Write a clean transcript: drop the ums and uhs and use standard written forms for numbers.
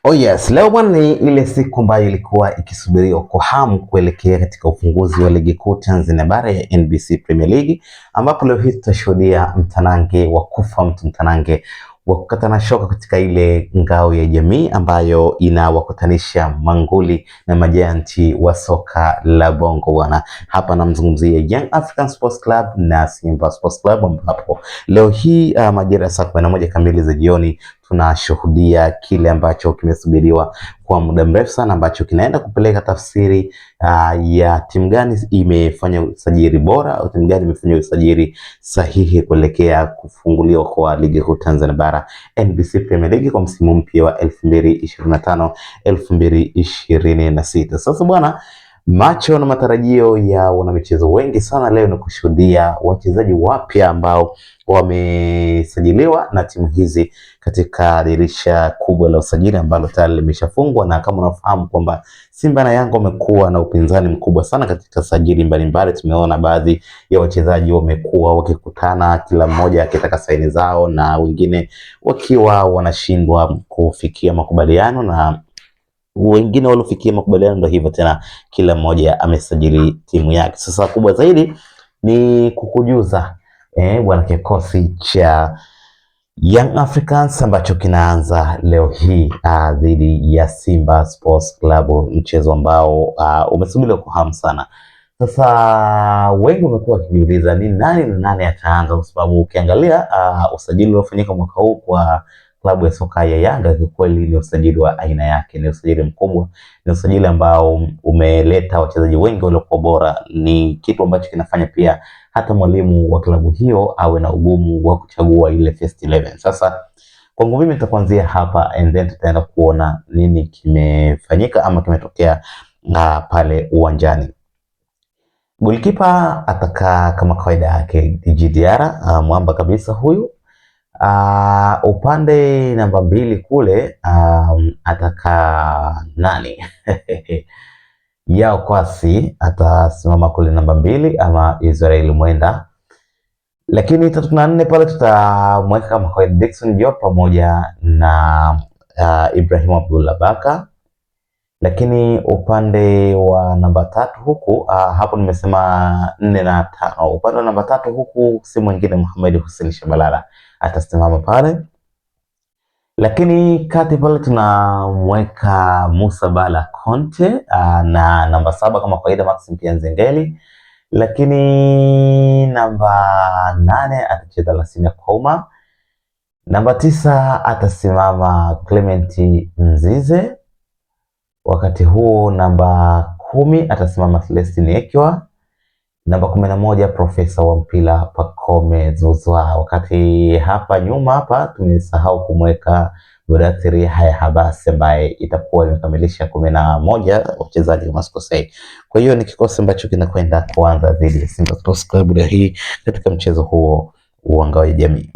Oh yes, leo bwana ni ile siku ambayo ilikuwa ikisubiriwa kwa hamu kuelekea katika ufunguzi wa ligi kuu Tanzania bara ya NBC Premier League, ambapo leo hii tutashuhudia mtanange wa kufa mtu, mtanange wa kukatana shoka katika ile ngao ya jamii ambayo inawakutanisha manguli na majanti wa soka la Bongo bwana. Hapa namzungumzia Young African Sports Club na Simba Sports Club, ambapo leo hii majira ya saa 11 kamili za jioni tunashuhudia kile ambacho kimesubiriwa kwa muda mrefu sana, ambacho kinaenda kupeleka tafsiri ya timu gani imefanya usajili bora au timu gani imefanya usajili sahihi kuelekea kufunguliwa kwa ligi kuu Tanzania bara NBC Premier League kwa msimu mpya wa 2025 2026. Sasa bwana, macho na matarajio ya wanamichezo wengi sana leo ni kushuhudia wachezaji wapya ambao wamesajiliwa na timu hizi katika dirisha kubwa la usajili ambalo tayari limeshafungwa, na kama unafahamu kwamba Simba na Yanga wamekuwa na upinzani mkubwa sana katika sajili mbalimbali. Tumeona baadhi ya wachezaji wamekuwa wakikutana, kila mmoja akitaka saini zao na wengine wakiwa wanashindwa kufikia makubaliano na wengine waliofikia makubaliano ndio hivyo tena, kila mmoja amesajili timu yake. Sasa kubwa zaidi ni kukujuza bwana, kikosi cha Young Africans ambacho kinaanza leo hii dhidi ya Simba Sports Club, mchezo ambao umesubiriwa kwa hamu sana. Sasa wengi wamekuwa wakijiuliza ni nani na nani ataanza, kwa sababu ukiangalia usajili uliofanyika mwaka huu kwa klabu ya soka ya Yanga kiukweli ni usajili wa aina yake, ni usajili mkubwa, ni usajili ambao umeleta wachezaji wengi waliokuwa bora. Ni kitu ambacho kinafanya pia hata mwalimu wa klabu hiyo awe na ugumu wa kuchagua ile first 11. Sasa kwangu mimi nitakuanzia hapa and then tutaenda kuona nini kimefanyika ama kimetokea na pale uwanjani. Golikipa atakaa kama kawaida yake Djigui Diarra, mwamba kabisa huyu. Upande namba 2 kule atakaa nani? Yao Kwasi atasimama kule namba 2 ama Israel Mwenda, lakini 3 na 4 pale tutamweka kama kawaida Dickson Job pamoja na Ibrahim Abdullah Baka. Lakini upande wa namba 3 huku hapo nimesema 4 na 5. Upande wa namba 3 huku si mwingine Mohamed Hussein Shabalala atasimama pale. Lakini kati pale tunamweka Musa Bala Conte na namba 7 kama kawaida Maxim Pia Nzengeli. Lakini namba 8 atacheza Lassina Kouma. Namba 9 atasimama Clement Mzize. Wakati huo namba 10 atasimama Celestine Ekwa. Namba 11 profesa wa mpira Pacome Zouzoua. Wakati hapa nyuma hapa tumesahau kumweka Mudathiri Yahya Habasi ambaye itakuwa imekamilisha 11 wachezaji kama sikosei. Kwa hiyo ni kikosi ambacho kinakwenda kuanza dhidi ya Simba Sports Club leo hii katika mchezo huo wa ngao ya jamii.